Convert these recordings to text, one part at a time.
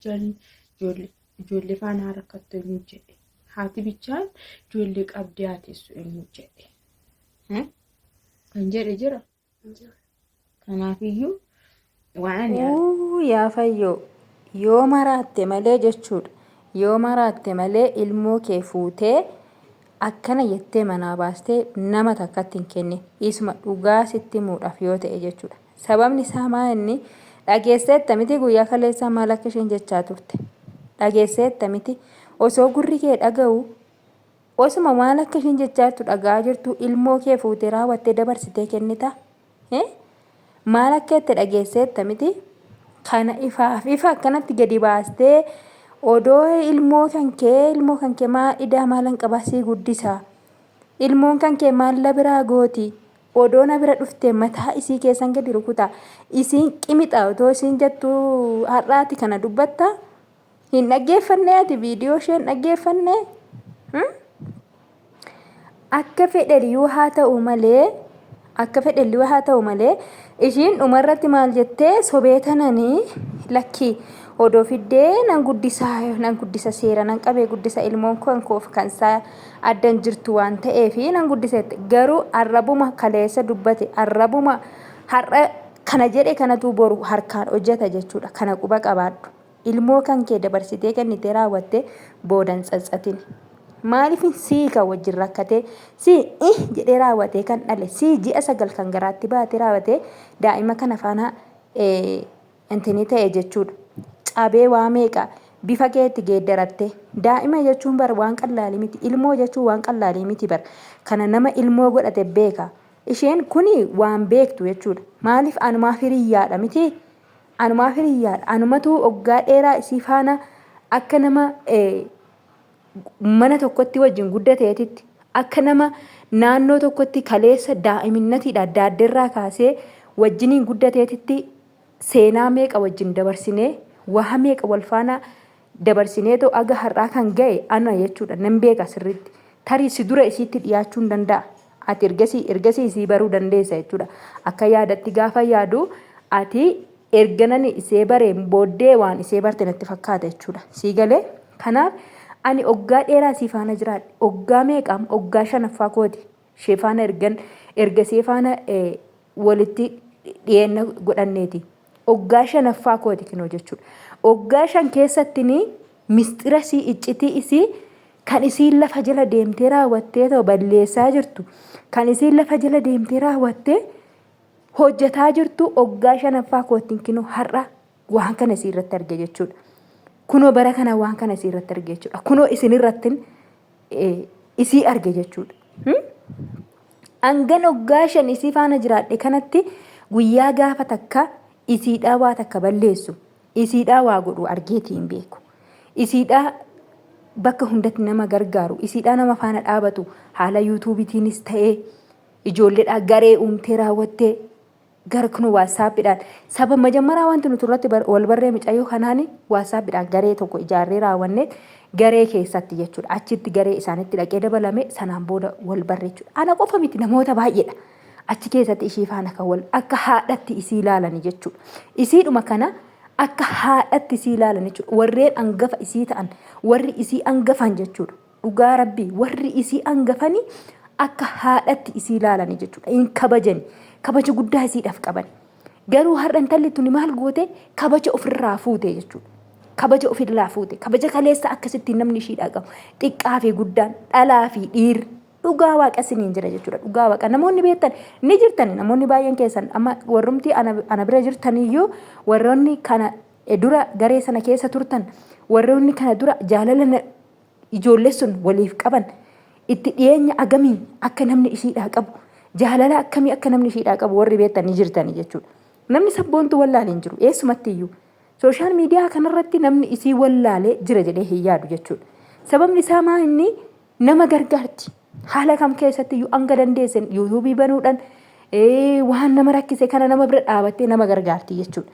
Bichaan ijoollee faana haa rakkattu eenyu jedhe? Haati bichaan ijoollee qabdee haa teessu eenyu jedhe? Kan jedhe jira? Kanaafiyyuu waan ani Uu yaa fayyoo yoo maraatte malee jechuudha yoo maraatte malee ilmoo kee fuutee akkana jettee manaa baastee nama takkatti hin kennin isuma dhugaa sitti himuudhaaf yoo ta'e jechuudha sababni isaa maa inni dhageesseetta miti guyyaa kaleessaa maal akka isheen jechaa turte dhageesseetta miti osoo gurri kee dhaga'u osuma maal akka isheen jechaa jirtu dhaga'aa jirtu ilmoo kee fuutee raawwattee dabarsitee kennita Maal akka jette dhageesseetta miti? Kana ifaaf ifa akkanatti gadi baastee odoo ilmoo kan kee ilmoo kan kee maa idaa maalan qabaa sii guddisaa. Ilmoon kan kee maal la biraa gooti? Odoo na bira dhuftee mataa isii keessan gadi rukuta. Isiin qimixa otoo isiin jettu har'aati kana dubbatta. Hin dhaggeeffannee ati viidiyoo ishee hin dhaggeeffannee? Akka fedheliyyuu haa ta'u malee akka fedheliyyuu haa ta'u malee ishiin dhumarratti maal jettee sobee tananii lakki odoo fiddee nan guddisaa nan guddisa seera nan qabee guddisa ilmoon kan koof kan isaa addan jirtu waan ta'eef nan guddisa jette garuu arrabuma kaleessa dubbate arrabuma har'a kana jedhe kanatu boru harkaan hojjeta jechuudha kana quba qabaadhu. Ilmoo kan kee dabarsitee kennitee raawwatte booda hin tsatsatin. Maaliif sii kan wajjin rakkatee sii ih jedhee raawwatee kan dhale sii ji'a 9 kan garaatti baatee raawwatee daa'ima kana faana intinii ta'e jechuudha. Cabee waa meeqa bifa kee itti geeddaratte. Daa'ima jechuun bar waan qallaalii miti. Ilmoo jechuun waan qallaalii miti bar. Kana nama ilmoo godhate beeka. Isheen kuni waan beektu jechuudha. Maaliif anumaaf hiriyyaadha miti? Anumaaf hiriyyaadha. Anumatu waggaa dheeraa isii faana akka nama mana tokkotti wajjin guddateetitti akka nama naannoo tokkotti kaleessa daa'iminnatiidha daadderraa kaasee wajjiniin guddateetitti seenaa meeqa wajjin dabarsinee waa meeqa wal faana dabarsineetoo aga har'aa kan ga'e ana jechuudha nan beeka sirriitti. Tarii si dura isiitti dhiyaachuu hin danda'a. Ati ergasii ergasii isii baruu dandeessa jechuudha. Akka yaadatti gaafa yaadu ati erganani isee bareen booddee waan isee barte natti fakkaata jechuudha. Sii galee? Kanaaf ani oggaa dheeraa sii faana jiraadhe. Oggaa meeqaam? Oggaa shanaffaa kooti. Ishee faana ergan erga isee faana walitti dhiyeenna godhanneeti. Oggaa shanaffaa kooti kinoo jechuudha. Oggaa shan keessatti misxira isii iccitii isii kan isiin lafa jala deemtee raawwattee ta'u balleessaa jirtu kan isiin lafa jala deemtee raawwattee hojjetaa jirtu oggaa shanaffaa koottiin kinoo har'a waan kana isii irratti arge jechuudha. Kunoo bara kana waan kana isii irratti arge jechuudha. Kunoo isin irratti isii arge jechuudha. Hangan oggaa shan isii faana jiraadhe kanatti guyyaa gaafa takka isiidhaa waa takka balleessu isiidhaa waa godhu argeetii hin beeku. Isiidhaa bakka hundatti nama gargaaru isiidhaa nama faana dhaabatu haala yuutuubitiinis ta'ee ijoolleedhaa garee uumtee raawwattee gara kun waatsaappiidhaan saba majammaraa wanti nuti irratti wal barree micayyoo kanaani waatsaappiidhaan garee tokko ijaarree raawwanne garee keessatti jechuudha. Achitti garee isaanitti dhaqee dabalame sanaan booda wal barre jechuudha. Ana qofa miti namoota baay'eedha. Achi keessatti ishii faana kan wal akka haadhatti isii ilaalani jechuudha. Isiidhuma kana akka haadhatti isii ilaalan jechuudha. Warreen angafa isii ta'an warri isii angafan jechuudha. Dhugaa rabbii warri isii angafani akka haadhatti isii ilaalani jechuudha. Hin kabajani. Kabaja guddaa isiidhaaf qaban. Garuu har'a intalli tuni maal goote kabaja ofirraa fuute jechuudha. Kabaja ofirraa fuute. Kabaja kaleessa akkasittiin namni ishiidhaa qabu. Xiqqaa fi guddaan, dhalaa fi dhiirri. Dhugaa waaqa isiniin jira jechuudha. Dhugaa waaqa namoonni beektan ni jirtani. Namoonni baay'een keessan amma warrumti ana bira jirtaniyyuu warroonni kana dura garee sana keessa turtan warroonni kana dura jaalala ijoollee sun waliif qaban itti dhiyeenya agamii akka namni ishiidhaa qabu jaalala akkamii akka namni ishiidhaa qabu warri beektan ni jirtani jechuudha. Namni sabboontu wallaale hin jiru eessumatti iyyuu. Sooshaal miidiyaa kanarratti namni isii wallaalee jira jedhee hin yaadu jechuudha. Sababni isaa maa inni nama gargaarti. Haala kam keessatti iyyuu hanga dandeessen yuutuubii banuudhaan waan nama rakkise kana nama bira dhaabattee nama gargaarti jechuudha.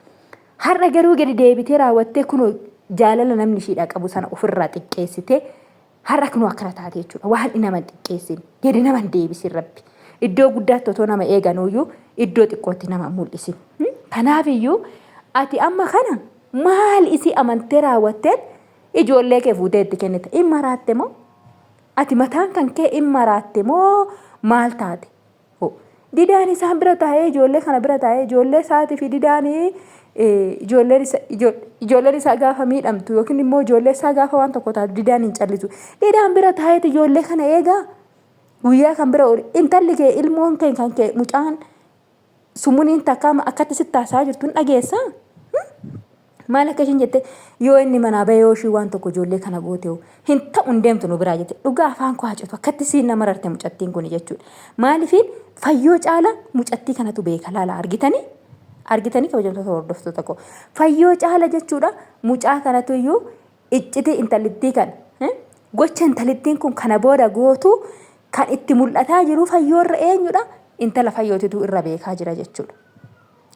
Har'a garuu gadi deebitee raawwattee kunoo jaalala namni ishiidhaa qabu sana ofirraa xiqqeessitee har'a kunoo akkana taate jechuudha. Waan nama hin xiqqeessin gadi nama hin deebisin rabbi. Iddoo guddaatti otoo nama eeganuyyuu iddoo xiqqootti nama mul'isin. Kanaaf iyyuu ati amma kana Maal isii amantee raawwatteet ijoollee kee fuutee itti kennite? In maraatte moo? Ati mataan kan kee in maraatte moo maal taate? Ho. Didaan isaan bira taa'ee ijoollee kana bira taa'ee ijoollee isaatii fi didaan ijoolleen isa ijoolleen isaa gaafa miidhamtu yookiin immoo ijoollee isaa gaafa waan tokko taatu didaan hin callisu. Didaan bira taa'eeti ijoollee kana eegaa guyyaa kan bira oolu intalli kee ilmoon kee kan kee mucaan Sumuniin takka amma akkatti sitti haasa'aa jirtu hin dhageessaa? Maal akka ishiin jette yoo inni manaa bahee yoo ishiin waan tokko ijoollee kana goote hoo hin ta'u hin deemtu nu biraa jette dhugaa afaan koo haa citu akkatti siin nama rarte mucattiin kuni jechuudha. Maaliifiin fayyoo caala mucattii kanatu beeka laala argitanii argitanii kabajamtoota hordoftoota koo fayyoo caala jechuudha mucaa kanatu iyyuu iccitii intalittii kana gocha intalittiin kun kana booda gootu kan itti mul'ataa jiru fayyoorra eenyudha? Intala fayyootitu irra beekaa jira jechuudha.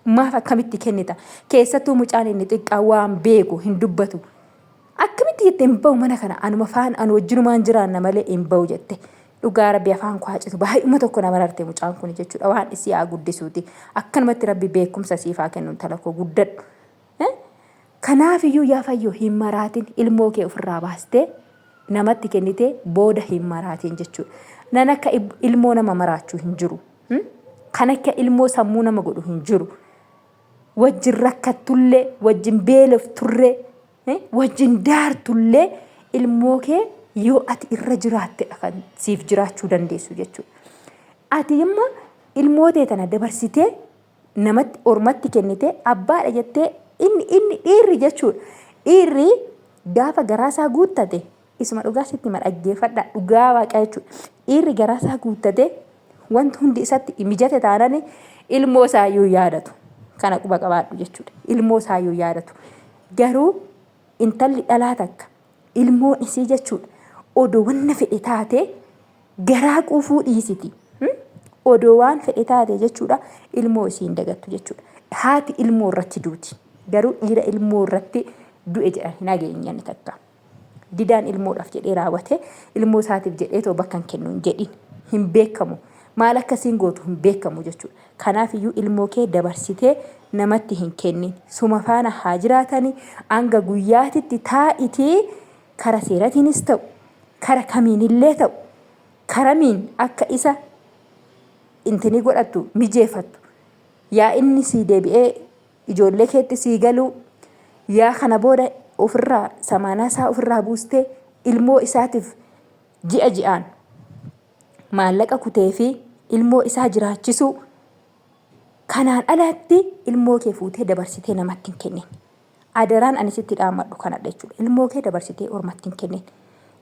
Maaf akkamitti kennita? Keessattuu mucaan inni xiqqaa waan beeku hin dubbatu. Akkamitti jette hin bahu mana kana anuma faan anu wajjinumaan jiraanna malee hin bahu jette. Dhugaa rabbi afaan koo haa citu baay'uma tokko na mararte mucaan kun jechuudha waan isii haa guddisuuti. Akkanumatti rabbi beekumsa siif haa kennu intala koo guddadhu. Kanaafiyyuu yaa fayyoo hin maraatin ilmoo kee ofirraa baastee namatti kennitee booda hin maraatin jechuudha. Nan akka ilmoo nama maraachuu hin jiru. Kan akka ilmoo sammuu nama godhu hin jiru. Wajjin rakkattullee, wajjin beelofturree, wajjin daartullee ilmoo kee yoo ati irra jiraattedha kan siif jiraachuu dandeessu jechuudha. Ati immoo ilmoo tee tana dabarsitee namatti ormatti kennitee abbaadha jettee inni inni dhiirri jechuudha. Dhiirri gaafa garaasaa guuttate isuma dhugaa sitti hima dhaggeeffadha dhugaa waaqaa jechuudha. Dhiirri garaasaa guuttate wanti hundi isatti mijate taanani ilmoo isaayyuu yaadatu. Kana quba qabaadhu jechuudha. Ilmoo isaayyuu yaadatu. Garuu intalli dhalaa takka ilmoon isii jechuudha odoo wanna fedhe taatee garaa quufuu dhiisiti. Odoo waan fedhe taate jechuudha ilmoo isii hin dagattu jechuudha. Haati ilmoo irratti duuti. Garuu dhiira ilmoo irratti du'e jedhan hin hageenyani takka. Didaan ilmoodhaaf jedhee raawwate ilmoo isaatiif jedhee too bakka hin kennu hin jedhin hin beekamu. Maal akkasiin gootu hin beekamu jechuudha. Kanaaf iyyuu ilmoo kee dabarsitee namatti hin kennin. Suma faana haa jiraatani hanga guyyaatitti taa'itii kara seeratiinis ta'u kara kamiinillee ta'u karamiin akka isa intinii godhattu mijeeffattu yaa inni sii deebi'ee ijoollee keetti sii galuu yaa kana booda ofirraa samaanaa isaa ofirraa buustee ilmoo isaatiif ji'a ji'aan maallaqa kutee fi ilmoo isaa jiraachisuu kanaan alatti ilmoo kee fuutee dabarsitee namatti hin kennin. Adaraan ani sitti dhaammadhu kanadha jechuudha. Ilmoo kee dabarsitee ormatti hin kennin.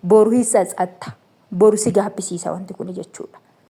Boru hin tsatsatta. Boru si gaabbisiisa wanti kuni jechuudha.